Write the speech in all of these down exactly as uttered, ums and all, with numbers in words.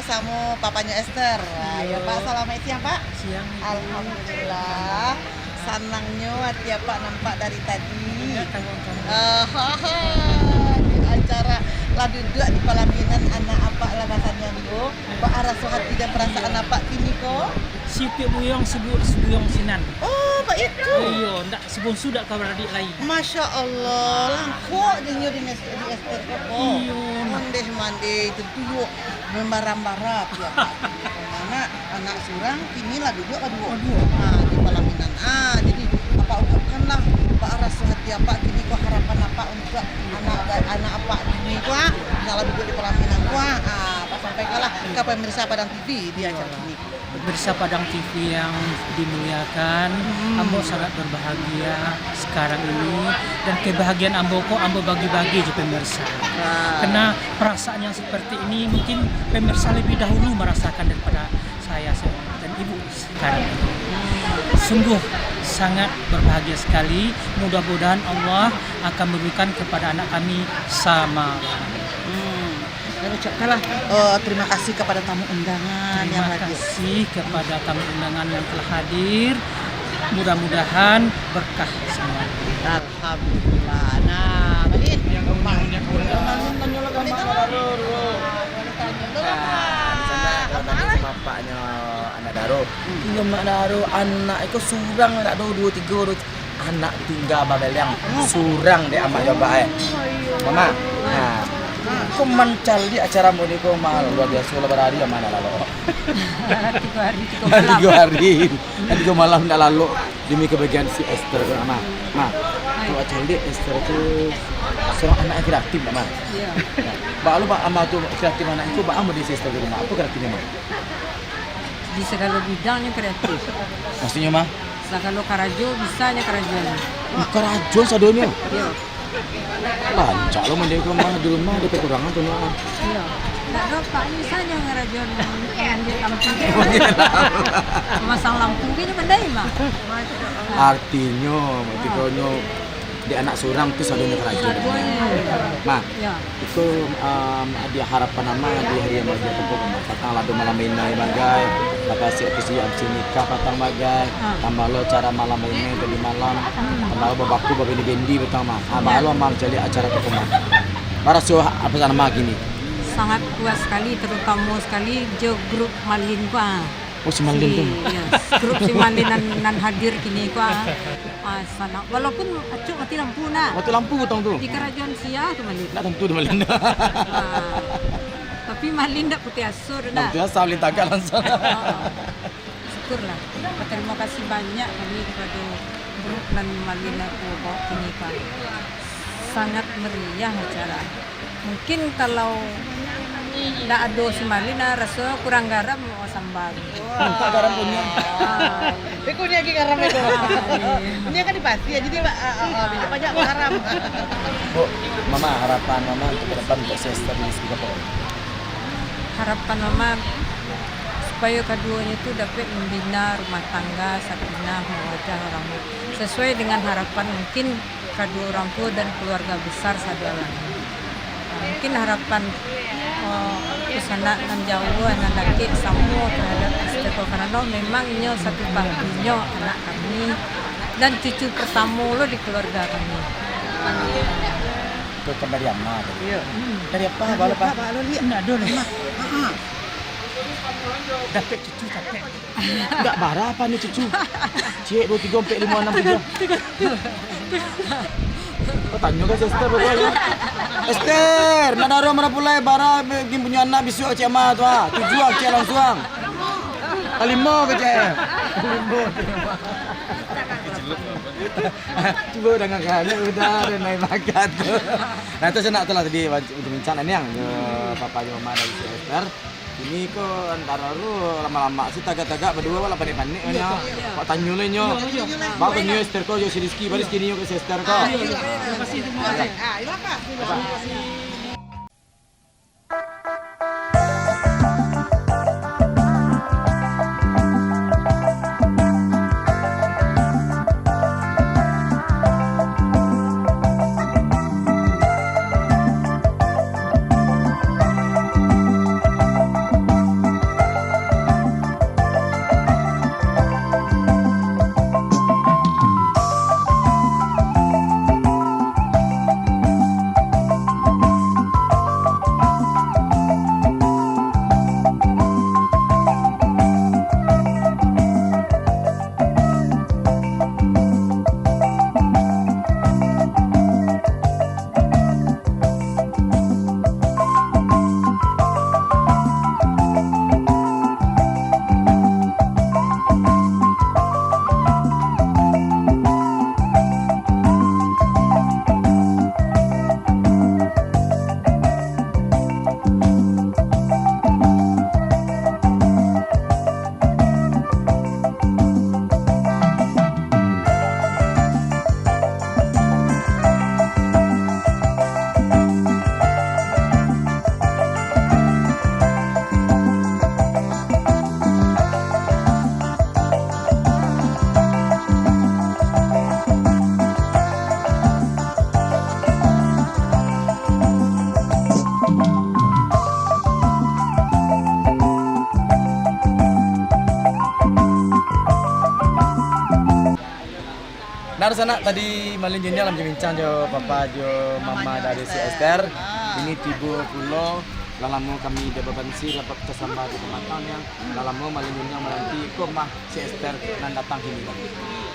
Samo papanyo Esther. Ah, ya, Pak, selamat siang, Pak. Siang, Ibu. Alhamdulillah. Sanangnyo ati Apak nampak dari tadi. Indak tanggung-tanggung. Ah, ha, ha. Di acara lah duduak di palaminan anak Apak lah rasannyo, Bu. Baa raso hati dan perasaan Apak kini ko? Sipiak buyuang sibu-, sibuyuang sinan. Oh, baitu. Iyo, ndak sibonsu dak ka baradiak lai. Masya Allah, langkok dinyo di Nes-, di Esther ko. Iyo, nah. Mandeh-mandeh, tentu yo membara-bara tiap hari. Anak, anak surang kini lah duduak baduo. Baduo. Ha, di palaminan. Ah, jadi Apak ungkapkanlah baa raso hati Apak kini ko, harapan Apak untuak anak, anak Apak kini ko, ah, nan lah duduak di palaminan ko, ah, Apak sampaikanlah ka pemirsa Padang T V di acara kini. Pemirsa Padang T V yang dimuliakan, ambo sangat berbahagia sekarang ini, dan kebahagiaan ambo ko ambo bagi-bagi jo pemirsa. Karena perasaan yang seperti ini mungkin pemirsa lebih dahulu merasakan daripada saya se-, dan ibu sekarang ini. Sungguh sangat berbahagia sekali. Mudah-mudahan Allah akan memberikan kepada anak kami sama. Hmm. Saya ucapkanlah, eh, terima kasih kepada tamu undangan yang hadir. Terima kasih kepada tamu undangan yang telah hadir. Mudah-mudahan berkah semua. Alhamdulillah. Nah, Malin. Malin, tanyolah ka Mak Daro dulu. Nah, di sana kalau tadi sama bapaknyo anak Daro. Inyo Mak Daro, anak iko surang, ndak ado duo tigo, duo anak tingga babaliang, surang dek amak jo apak, eh. Mama, nah, ko mancaliak acara ambo ni ko, Ma, luar biaso lah, barari amak ndak lalok. Tigo hari, tigo malam. Tigo hari, tigo malam ndak lalok demi kebahagiaan si Esther ko, Ma. Ma, kalau caliak Esther tu surang anak yang kreatif, Ma. Iyo. Nah, baa lo, Pak, amak tu kreatif anak itu, baa model si Esther tu, Ma? Apo kreatifnyo, Ma? Di sagalo bidangnyo kreatif. Maksudnyo, Ma? Sagalo karajo bisa nyo karajoan. Karajo sadonyo? Iyo. Rancak lo mandiri rumah, di rumah ado kekurangan tu, Ma. Iyo. Ndak ado apo, bisa nyo ngarajoan, mandiak lampu. Mamasang lampu kan nyo pandai, Ma. Artinyo, artinyo, di anak surang tu sadonyo karajo. Sadonyo. Ma, Yo. Iko, em, di harapan Ama di hari yang bahagia tu, Ama, patang lah ado malam main-main bagai, bakasiak tu siap nikah patang bagai, tambah lo acara malam main-main tadi malam, tambah lo babaku babendi-bendi patang, Ma. Ah, baa lo Ama mancaliak acara tu, Ma? Baraso ha-, perasaan Ama kini? Sangat puas sekali, terutama sekali jo grup Malin ko, ah. Oh, si Malin tu. Si, yo, grup si Malin nan, nan hadir kini ko, ah. Ah, sanang. Walaupun acok mati lampu, nah. Mati lampu tong tu. Di karajoan sia tu Malin. Ndak tantu tu Malin. Ah. Tapi Malin ndak putuih asa tu, ndak nah. Putuih asa, Malin tagak langsung. Ah. Syukurlah. Terima kasih banyak kami kepada grup nan Malin ko bawa kini ko. Sangat meriah acara. Mungkin kalau ndak ado si Malin, ah, raso kurang garam, oh, samba. Mintak garam kunyah. Ah. Tapi kunyah lagi garam itu. Ah, iyo. Kunyah kan dipasi, jadi, ah, ah, ah, banyak garam. Bu, Mama, harapan Mama untuk ke depan untuk si Esther di Rizky Kapal? Harapan Mama, supayo kaduonyo tu dapek mambina rumah tangga, sakinah, mawaddah, warahmah. Sasuai dengan harapan mungkin kaduo urang tuo dan kaluarga besar sadonyo. Mungkin harapan, eh, sanak nan jauah, nan dakek, samo tahadap Esther ko, karano memang inyo satu-satuinyo anak kami dan cucu pertamo lo di kaluarga kami. Itu kan dari Ama tadi. Iyo. Dari apo? Dari apo? Indak ado doh, Ma. Ha. Dapek cucu capek. Ndak bara apo ni cucu? Ciek, duo, tigo, ampek, limo, anam, tujuah. Kau tanyo ka si Esther, baru. Esther, nak daro mana pulai bara, punyo anak bisuak, cek ma tu, ah. Tujuah, cek langsung. Ah, limo ke, cek? Limo. Cubo dangakan, udah ada naik bakat tu. Nah, tu sanak tu lah tadi, bincang-bincang, Niang, jo papa jo mama dari si Esther. Kini ko antaro lu lamo-lamo si tagak-tagak baduo lah panek-panek nyo. Iyo, iyo. Wak tanyo lah nyo. Iyo, iyo. Baa ko nyo Esther ko jo si Rizky, baa Rizky nyo ka si Esther ko. Ah, iyo, iyo. Terima kasih, terima kasih. Ah, iyo, Pak. Terima kasih. Sanak, tadi malin jo nyo lah bincang-bincang jo papa jo mama dari si Ester. Ini tibo pulo, lah lamo kami dak babansi, lah tasamba di rumah tangga, lah lamo malin jo nyo mananti ko mah si Ester nan datang kini.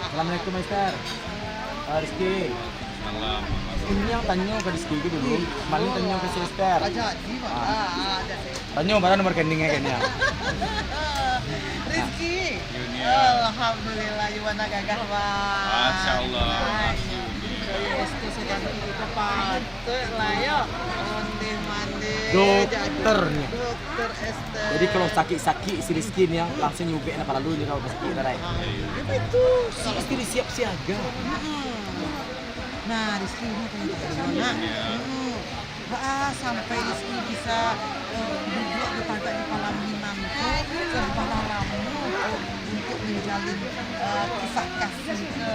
Assalamualaikum, Ester. Ah, Rizky. Salam. Ini nan tanyo ka Rizky ko dulu, malin tanyo ka si Ester. Ah. Tanyo bara nomor rekening e kini. Rizky. Yo, ni. Alhamdulillah, Yuwana gagah, Bang. Masya Allah. Ai, Ester saganti ko patuik lah, yo. Ondeh-mandeh. Dokter nyo. Dokter Ester. Jadi, kalau sakik-sakik si Rizky ni, yo, langsung nyubek nak paralu ni kalau sakik, dah, rai. Itu si istri siap siaga. Nah, Rizky, ini tanya-tanya, nak. Baa sampai Rizky bisa, eh, duduak di tagak di palaminan tu, eh, baa lamo, eh, untuk menjalin, eh, kisah kasih ke,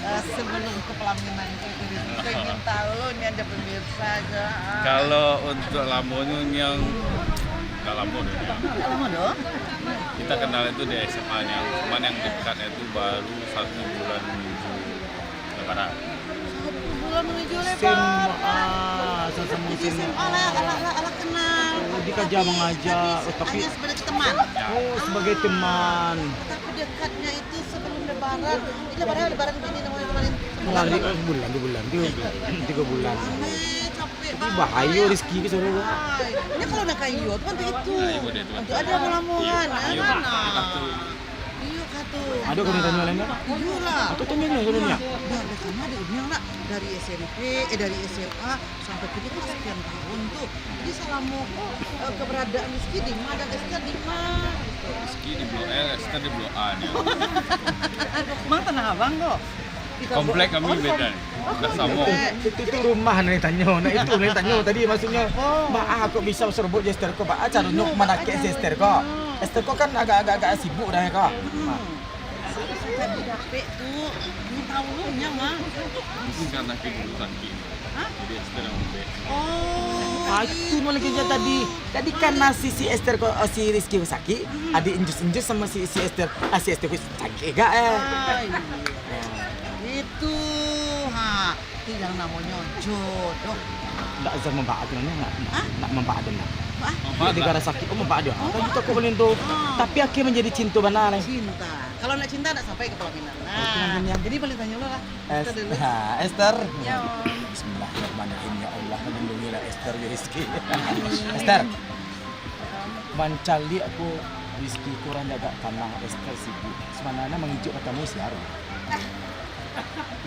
eh, sebelum ke pelaminan tu, Rizky? Kita ingin tahu, ni ada pemirsa ke, ah. Kalau untuk lamonyo, yang dah lamo dah. Dah lamo dah? Kita kenal itu di S M A, yang, cuman yang dekatnya itu baru satu bulan menuju Lebaran. Satu bulan menuju Lebaran. S M A, sama-sama S M A lah, lah, lah, lah kenal. Oh, dikaja mangaja. Tapi, oh, tapi hanya sebagai teman. Oh, sebagai teman. Tapi dekatnya itu sebelum Lebaran. Ini Lebaran, Lebaran gini namanya kemarin. Sebulan. Lari, oh, sebulan, dua bulan, tiga, tiga bulan. Aneh, capek banget. Bahayo Rizky ke sana. Ai, ini kalau nak kayo tu kan begitu. Nah, itu dia tu. Nanti ada lamo-lamoan. Iyo, nah. Iyo, kato. Ado kau tanyo lain, Kak? Iyo lah. Atau tanyo ni, tanyo ni. Dah, dah kan ado urang nak dari S M P, eh, dari S M A sampai kini kan sekian tahun tu. Jadi, salamo ko, eh, keberadaan Rizky di ma dan Ester di ma? Rizky di Blok L, Ester di Blok A ni. Bang, Tanah Abang ko? Komplek kami beda ni. Dah samo. Itu, itu, itu rumah nan tanyo, nah itu nan tanyo tadi maksudnyo. Oh. Baa kok bisa serobot jo Ester ko, baa caronyo manakek si Ester ko. Ester ko kan agak-agak, agak sibuk dah ko. Hmm. Susah cari dapek tu. Ni tahu lu nyang mah. Mungkin karena aku dulu sakit. Hah? Jadi Ester yang lembek. Oh, ah, itu gitu. Malah kerja tadi. Tadi karena si, si Ester ko, eh, si Rizky ko sakit, hmm, adi injus-injus samo si, si Ester. Ah, si Ester ko sakit gak, eh. Ah, iya. Itu, ha, itu yang namonyo jodoh. Ndak usah mambaat tu, nak, nak, hah? Nak mambaat tu, nak. Hah? Di negara sakit, oh, mambaat dia. Oh. Tadi takut paling tu. Ah. Tapi akhirnya menjadi cinta bana, eh. Cinta. Kalau nak cinta, nak sampai ke pelaminan. Nah, jadi boleh tanya lo lah. Es-, Ester dulu. Ha, Ester. Ya, Om. Bismillahirrahmanirrahim. Ya Allah, lindungilah Ester, ya Rizky. Amin. Ester. Mancaliak ko Rizky kurang jaga tanah, Ester sibuk. Sabananyo mangijok patamu sia tu.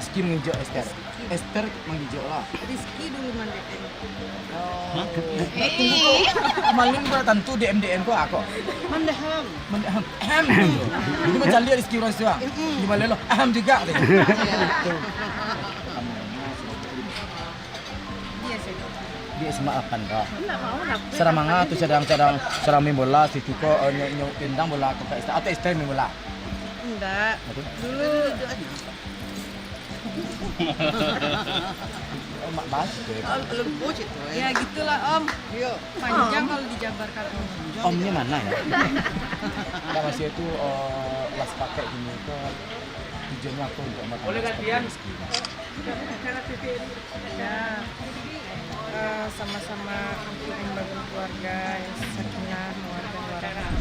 Rizky mangijok Ester. Rizky. Ester mangijok lah. Rizky dulu mandeh. Hah? Eh. Tunggu ko. Malin ko tantu D M D M ko ako. Mandeham. Mandeham. Ahem. Jadi mancaliak Rizky urang situ ah. Mm-mm. Di Malin lo. Ahem juga. Iya. Di S M A apan ko. Ndak mau lah. Sadang manga tu, sadang, sadang, sadang main bola situ ko, eh, nyo, nyo tendang bola ko ka Ester, atau Ester main bola? Ndak. Aduh. Dulu Oh, mak basket. Oh, lembu cik tu, eh. Ya, gitulah, Om. Iya. Panjang kalau dijabarkan, Om. Omnya mana ya? Nggak, maksudnya itu, eh, lah sepakat gini ke tujuannya apa untuk makan rezeki? Ya, eh, sama-sama untuk membangun keluarga yang sakinah, mawaddah, warahmah.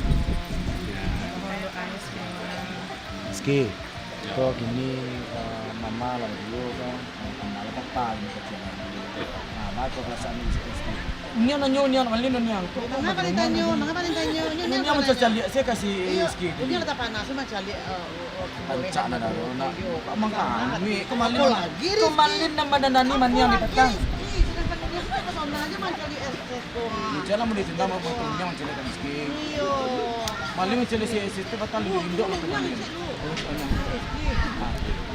Mohon doanya semua. Rizky, ko kini, eh, mama lah dulu kan, anak lah papa ni kecil. Nah, baa ko perasaan ni, Rizky? Nyo nanyo, nyo nak malin, nyo. Mangapa ditanyo? Mangapa ditanyo? Nyo, nyo nanyo, mancaliak se ka si Rizky tadi. Nyo lah tapanas, mancaliak, eh, rancak nak daro, nak. Iyo. Mangkami, ko malin. Apo lagi, Rizky? Ko malin nan mandandani maniang di patang. Rizky, sedangkan dia tu tak pesona aja mancaliak es, es ko. Iyo, jangan mau ditendang, mau punya mancaliak Rizky. Iyo. Malin mancaliak si, si tu patang induk-induk. Iyo, mancaliak.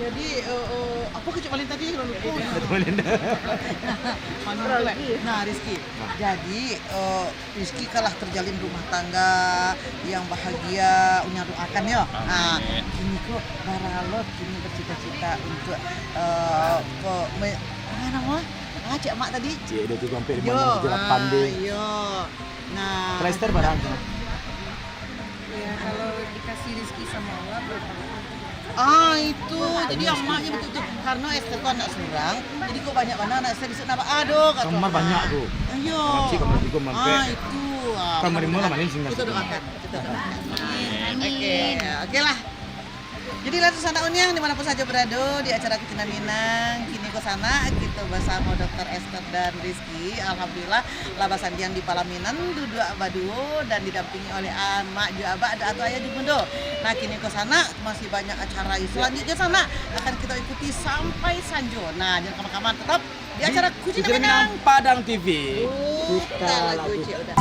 Jadi, eh, eh, apa kecek malin tadi? Lupa. Malin. Malin tu, eh. Nah, Rizky. Jadi, eh, Rizky kan lah terjalin rumah tangga yang bahagia, Unyang doakan yo. Amin. Ha, kini ko baralot, kini bercita-cita untuk, eh, pe-, me-, apa nama? Ah, cek mak tadi. Cek dua tiga empat lima enam tujuh lapan deh. Yo. Nah, Plester barang tu. Ya, kalau dikasih rezeki sama Allah, berapa? Ah, itu. Jadi amaknyo batua tu. Karano Ester tu anak surang, jadi kok banyak bana anak Ester bisuak nak ba-, aduh, kato. Kamar banyak tu. Iyo. Kamar kecil, kamar tigo, kamar ampek. Ah, itu. Ah, kamar limo lah, paling singgah. Kita doakan, kita doakan. Amin. Oke, oke lah. Jadi lah, sanak Uniang, di mana pun sajo barado, di acara Kucina Minang, kini ko sanak, kito basamo Dokter Ester dan Rizky, alhamdulillah, lah basandiang di palaminan, duduak baduo, dan didampingi oleh amak jo abak, atau ayah jo bundo. Nah, kini ko sanak, masih banyak acara. Salanjuiknyo sanak, akan kito ikuti sampai sanjo. Nah, jan kamana-kamana, tetap di acara Kucina Minang. Padang T V. Kita lagu ciek udah.